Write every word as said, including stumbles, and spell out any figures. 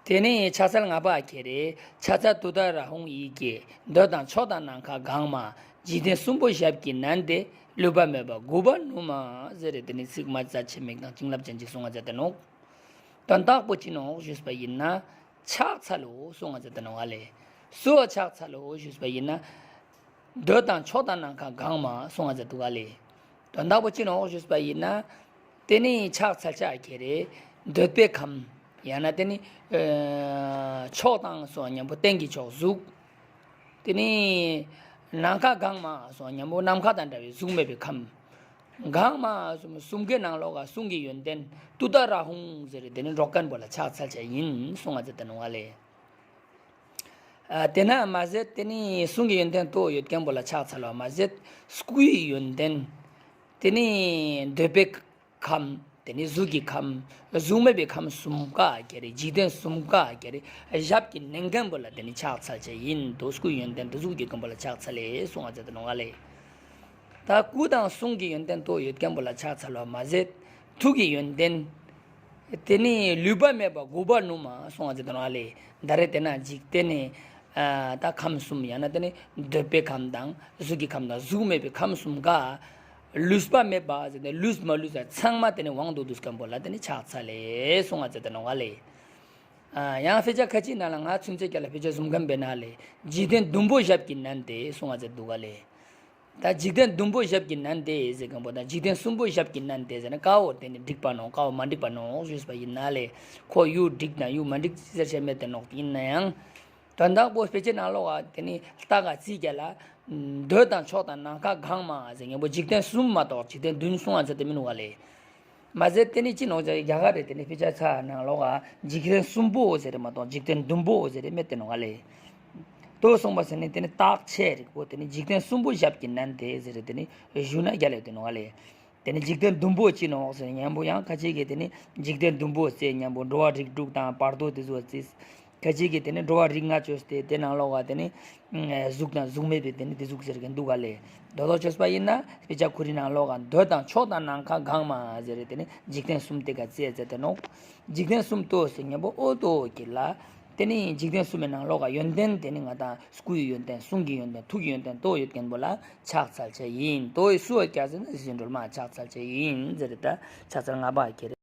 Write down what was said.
དེ་ནས་ཕྱག་འཚལ་ལྔ་པ་ཁྱེར་རེ། ཕྱག་འཚལ་ཏུཏྟཱ་ར་ཧཱུྃ་ཡི་གེ། འདོད་དང་ཕྱོགས་དང་ནམ་མཁའ་གང་མ། འཇིག་རྟེན་གསུམ་པོ་ཞབས་ཀྱིས་མནན་ཏེ། ལུས་པ་མེད་པ་དགུག་པར་ནུས་མ་ཟེར་རེ་དེ་ནས་ཚིག་མ་རྩ་ཆེ་མིག་དང་བྱིན་རླབས་ཅན་ཅིག་གསུང་ང་མཛད་དེ་ནོག་དོན་དག་པོ་ཅི་ནོག་ཞུས་པ་ཡིན་ན། ཕྱག་འཚལ་ལོ་གསུང་ང་མཛད་དེ་ནོག་ཨ་ལེ། སུའ་ཕྱག་འཚལ་ལོ་ཞུས་པ་ཡིན་ན། འདོད་དང་ཕྱོགས་དང་ནམ་མཁའ་གང་མ་གསུང་ང་མཛད་དེ་འདུག་ཨ་ལེ། དོན་དག་པོ་ཅི་ནོག་ཞུས་པ་ཡིན་ན། དེ་ནི་ཕྱག་འཚལ་ཅེས་ཁྱེར་རེ། འདོད་པའི་ཁམས། ཡང་ན་དེ་ནི་ཕྱོགས་དང་སོགས་མཉམ་པོ་སྟེང་གི་ཕྱོགས་གཟུགས། དེ་ནི་ནམ་མཁའ་གང་མ་སོགས་མཉམ་པོ་ནམ་མཁའ་དང་འདྲ་བའི་གཟུགས་མེད་པའི་ཁམས། གང་མ་གསུམ་གསུམ་གའི་ནང་ལོགས་ཀ་གསུང་གི་ཡོན་ཏན་ཏུཏྟཱ་ར་ཧཱུྃ་ཟེར་དེ་ནི་སྒྲོག་མཁན་པོ་ལ་ཕྱག་འཚལ་ཅེས་ཡིན་གསུང་ང་མཛད་དེ་ནོག་ཨ་ལེ། ཨ་དེ་ན་མ་ཟད་དེ་ནི་གསུང་གི་ཡོན་ཏན་ཏོ་ཡོད་མཁན་པོ་ལ་ཕྱག་འཚལ་བ་མ་ཟད་སྐུའི་ཡོན་ཏན། དེ་ནི་འདོད་པའི་ཁམས། དེ་ནི་གཟུགས་ཀྱི་ཁམས། གཟུགས་མེད་པའི་ཁམས་གསུམ་ཀ་ཁྱེར་རེ། འཇིག་རྟེན་གསུམ་ཀ་ཁྱེར་རེ། ཞབས་ཀྱིས་མནན་མཁན་པོ་ལ་དེ་ནི་ཕྱག་འཚལ་ཅེས་ཡིན་ཏོ། སྐུའི་ཡོན་ཏན་དེ་གཟུགས་ཀྱི་མཁན་པོ་ལ་ཕྱག་འཚལ་ལེ་གསུང་ང་མཛད་དེ་ནོག་ཨ་ལེ། ད་སྐུ་དང་གསུང་གི་ཡོན་ཏན་ཏོ་ཡོད་མཁན་པོ་ལ་ཕྱག་འཚལ་བ་མ་ཟད་ཐུགས་ཀྱི་ཡོན་ཏན། དེ་ནི་ལུས་པ་མེད་པ་དགུག་པར་ནུས་མ་གསུང་ང་མཛད་དེ་ནོག་ཨ་ལེ། ད་རེ་དེ་ན་འཇིག་རྟེན་ནི་ཨ་ད་ཁམས་གསུམ། ཡང་ན་དེ་ནི་འདོད་པའི་ཁམས་དང་གཟུགས་ཀྱི་ཁམས་དང་གཟུགས་མེད་པའི་ཁམས་གསུམ་ཀ་ལུས་པ་མེད་པ་ཟེར་ནས་ལུས་མ་ལུས་ཚང་མ་དེ་ནི་དབང་དུ་འདུས་མཁན་པོ་ལ་དེ་ནི་ཕྱག་འཚལ་ལེ་གསུང་ང་མཛད་དེ་ནོག་ཨ་ལེ། ཨ་ཡང་དཔེ་ཆ་ཁ་ཅིག་ནང་ལ་ང་ཚུན་ཚོད་ཀྱ་ལ་དཔེ་ཆ་བཟུང་མཁན་པོའི་ནང་ལས་འཇིག་རྟེན་བདུན་པོ་ཞབས་ཀྱིས་མནན་ཏེ་གསུང་ང་མཛད་འདུག་ག་ལེ། ད་འཇིག་རྟེན་བདུན་པོ་ཞབས་ཀྱིས་མནན་ཏེ་ཟེར་མཁན་པོ་དང་འཇིག་རྟེན་གསུམ་པོ་ཞབས་ཀྱིས་མནན་ཏེ་ཟེར་ན་ཀ་བོ་དེ་ནི་འགྲིག་པ་ནོག་ཀ་བོ་མ་འགྲིག་པ་ནོག་ཞུས་པ་ཡིན་ན་ལེ། ཁོ་ཡུ་འགྲིག་ན་ཡུ་མ་འགྲིག་ཟེར་ཤེས་མེད་དེ་ནོག་ཡིན་ན་ཡང་། དོན་དག་པོ་དཔེ་ཆའི་ནང་ལོགས་ཀ་དེ་ནི་ལྟ་ག་ཚིག་ག་ལ། འདོད་དང་ཕྱོགས་དང་ནམ་མཁའ་གང་མ་ཟེར་མཁན་པོ་འཇིག་རྟེན་གསུམ་མ་གཏོགས་འཇིག་རྟེན་བདུན་གསུང་ང་མཛད་དེ་མི་ནུག་ག་ལེ། མ་ཟད་དེ་ནི་ཅི་ནོག་ཅེས་རྒྱ་གར་རེ་དེ་ནི་དཔེ་ཆ་ཚང་ནང་ལོགས་ཀ་འཇིག་རྟེན་གསུམ་པོ་ཟེར་རེ་མ་གཏོགས་འཇིག་རྟེན་བདུན་པོ་ཟེར་རེ་མེད་དེ་ནོག་ག་ལེ། ཏོ་གསུངས་པ་ཟེར་ནི་དེ་ནི་རྟགས་ཆོས་རིག་པོ་དེ་ནི་འཇིག་རྟེན་གསུམ་པོ་ཞབས་ཀྱིས་མནན་ཏེ་ཟེར་རེ་དེ་ནི་ཞུ་ན་རྒྱལ་ལ་ཡོད་དེ་ནོག་ག་ལེ། དེ་ནི་འཇིག་རྟེན་བདུན་པོ་ཅི་ནོག་ཟེར་མཁན་པོ་ཡང་ཁ་ཅིག་གིས་དེ་ནི་འཇིག་རྟེན་བདུན་པོ་ཟེར་མཁན་པོ་འགྲོ་བ་རིགས་དྲུག་དང་བར་དོ་དེ་ཚོ་ཟེར། ཁ་ཅིག་གིས་དེ་ནི་འགྲོ་བ་རིགས་ལྔ་བཅོས་ཏེ་དེ་ནང་ལོགས་ཀ་དེ་ནི་གཟུགས་དང་གཟུགས་མེད་པའི་དེ་ནི་དེ་གཟུགས་ཟེར་མཁན་འདུག་ག་ལེ། དོ་དོ་བཅོས་པ་ཡིན་ན་དཔེ་ཆ་ཁོ་རའི་ནང་ལོགས་ཀ་འདོད་དང་ཕྱོགས་དང་ནམ་མཁའ་གང་མ་ཟེར་རེ་དེ་ནི་འཇིག་རྟེན་གསུམ་དེ་ག་ཚེ་ཟེར་དེ་ནོག་འཇིག་རྟེན་གསུམ་ཏོ་ཟེར་མཁན་པོ་ཨོ་ཏོ་གི་ལ། དེ་ནི་འཇིག་རྟེན་གསུམ་པོའི་ནང་ལོགས་ཀ་ཡོན་ཏན་དེ་ནི་ང་དང་སྐུའི་ཡོན་ཏན་གསུང་གི་ཡོན་ཏན་ཐུགས་ཀྱི་ཡོན་ཏན་ཏོ་ཡོད་མཁན་པོ་ལ་ཕྱག་འཚལ་ཅེས་ཡིན། ཏོ་ཡི་སུ་བ་ཀྱ་ཟེར་ན་རྗེ་བཙུན་སྒྲོལ་མ་ཕྱག་འཚལ་ཅེས་ཡིན་ཟེར་རེ་ད་ཕྱག་འཚལ་ལྔ་པ་ཁྱེར་རེ།